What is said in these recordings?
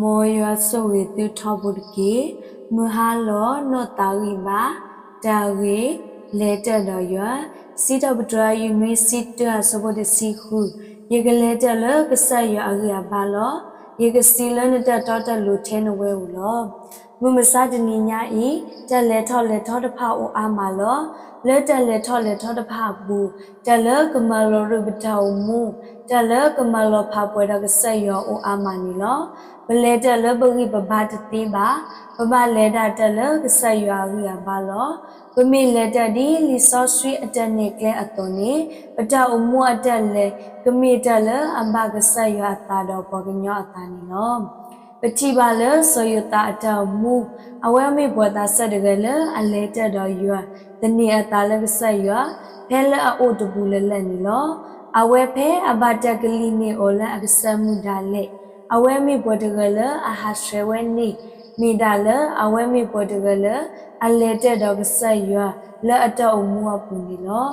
မ်ယွၤဆိၣ်ဂ့ၤသုထီဘိတက့ၢ်. မုၢ်ဟါလီၤနီၢ်သးဂံၢ်ဘါ, တၢ်ဂ့ၢ်, လဲၤတၢၢ်ဒီးယွၤ, စံးထီၣ်ပတြၢၤယနွံဆံတၢအဆၢဖိတဆံဃု, ယကလဲၤတၢၢ်လၢကစၢ်ယွၤအဂံၢ်အဘါလီၤ. ယကစံးလၢနတၢ်တီတၢ်လိၤထဲနဝဲဧိၤလီၤ. မုၢ်မဆါတနံၤညါအံၤ, တၢ်လဲၤထီၣ်လဲၤထီတဖၣ်အိၣ်အါမးလီၤ. လၢတၢ်လဲၤထီၣ်လဲၤထီတဖၣ်အပူၤ, တၢ်လၢကမၤလီၤရံးပတၢ်အိၣ်မူ, တၢ်လၢကမၤလီၤဖးပှဲၤဒီးကစၢ်ယွၤအိၣ်အါမးန့ၣ်လီၤ. ပလဲၤတၢၢ်လၢပဂံၢ်ပဘါတသ့ဘၣ်. ပဘၣ်လဲၤဒၣ်တၢၢ်လၢကစၢ်ယွၤအဂံၢ်အဘါလီၤ. ပမ့ၢ်လဲၤတၢၢ်ဒ်လံာ်စီဆှံအတၢ်နဲၣ်ကျဲအသိးန့ၣ်, ပတၢ်အိၣ်မူအတၢ်လဲၤ ကမ့ၢ်တၢၢ်လၢအဘၣ်ကစၢ်ယွၤအသးဒီးပှၤကညီအသးန့ၣ်လီၤ. ပထံၣ်ဘၣ်လၢစီၤယိၤသးအတၢ်အိၣ်မူ, အဝဲမ့ၢ်ပှၤသးစၢ်တဂၤလၢအလဲၤတၢၢ်ဒီးယွၤ, သန့ၤအသးလၢကစၢ်ယွၤ, ဖဲလၢအအိၣ်တပူၤလၢ်လၢ်န့ၣ်လီၤ. အဝဲဖဲအဘၣ်တၢ်ကလံၤန့ၢ်အီၤလၢအကစၢ်မုၣ်ဒၣ်လဲာ်, အဝဲမ့ၢ်ပှၤတဂၤလၢအဟးဆှဲးဝဲန့ၣ်, မ့ၢ်ဒၣ်လၢအဝဲမ့ၢ်ပှၤတဂၤလၢအလဲၤတၢၢ်ဒီးကစၢ်ယွၤလၢအတၢ်အိၣ်မူအပူၤန့ၣ်လီၤ.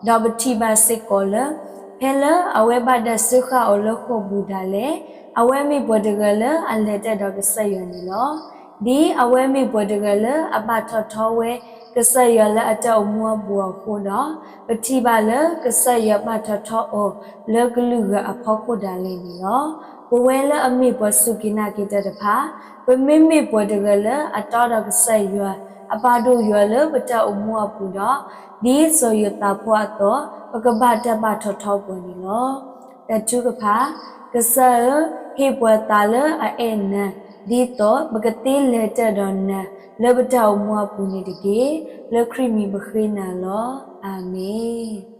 ဒီးပထံၣ်ဘၣ်စ့ၢ်ကီးလၢ ဖဲလၢအဝဲဘၣ်တၢ်စၢဃာ်အီၤလၢဃိာ်ပူၤဒၣ်လဲာ်, အဝဲမ့ၢ်ပှၤတဂၤလၢအလဲၤတၢၢ်ဒီးကစၢ်ယွၤန့ၣ်လီၤ. ဒ်အဝဲမ့ၢ်ပှၤတဂၤလၢအဘၣ်ထီၣ်ထီဝဲကစၢ်ယွၤလၢအတၢ်အိၣ်မူအပူၤအဃိဒီး, ပထံၣ်ဘၣ်လၢကစၢ်ယွၤဘၣ်ထီၣ်ထီအီၤလၢကလုာ်ဂၤအဖီခိၣ်ဒၣ်လဲာ်န့ၣ်လီၤ. ပဝဲလၢအမ့ၢ်ပှၤစူၢ်က့ၤနာ်က့ၤတၢ်တဖၣ်, ပမ့မ့ၢ်ပှၤတဂၤလၢအတီဒီးကစၢ်ယွၤ, အပာ်ဒိၣ်ယွၤလၢပတၢ်အိၣ်မူအပူၤဒီး, ဒ်စီၤယိၤသးဖိအသိး, ပကဘၣ်တၢ်ဘၣ်ထီၣ်ထီပှၤန့ၣ်လီၤ. တၢ်ထုကဖၣ်, ကစၢ်ဧၢ, ဟ့ၣ်ပှၤသးလၢအအဲၣ်နၤ, ဒ်သိးပကသ့လဲၤတၢၢ်ဒီးနၤ လၢပတၢ်အိၣ်မူအပူၤန့ၣ်တက့ၢ်. လၢခရံာ်မံၤပဃ့နၤလီၤ. အၤမ့ၣ်.